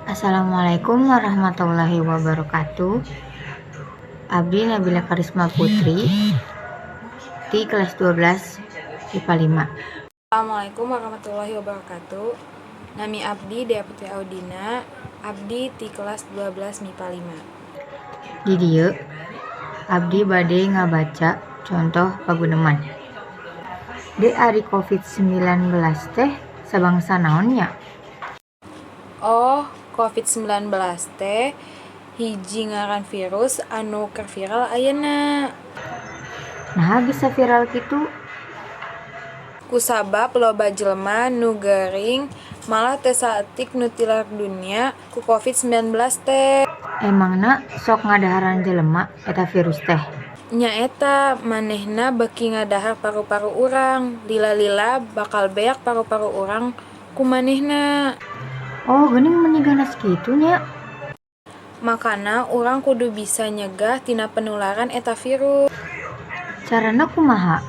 Assalamualaikum warahmatullahi wabarakatuh. Abdi Nabila Karisma Putri di kelas 12 IPA 5. Assalamualaikum warahmatullahi wabarakatuh. Nami abdi Dea Putri Audina, abdi ti kelas 12 MIPA 5. Di dieu abdi bade ngabaca contoh paguneman. De, ari COVID-19 teh sabangsa naon nya? Oh, COVID-19 teh hiji ngaran virus anu keur viral ayeuna. Naha bisa viral kitu? Kusabab loba jelema nu gering, malah teu saeutik nu tilar dunya ku COVID-19 teh. Emangna sok ngadaharan jelema eta virus teh? Nyaeta, manehna beuki ngadahar paru-paru urang, lila-lila bakal beak paru-paru urang ku manehna. Oh, geuning meni ganas kitu nya. Makana urang kudu bisa nyegah tina penularan eta virus. Carana kumaha?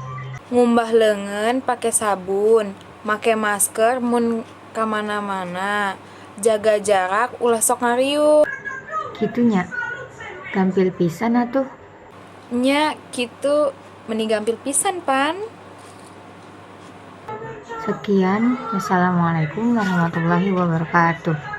Ngumbah leungeun pake sabun, make masker mun ka mana-mana, jaga jarak, ulah sok ngariung. Kitu nya. Gampil pisan atuh. Nya kitu, meni gampil pisan pan. Sekian, wassalamualaikum warahmatullahi wabarakatuh.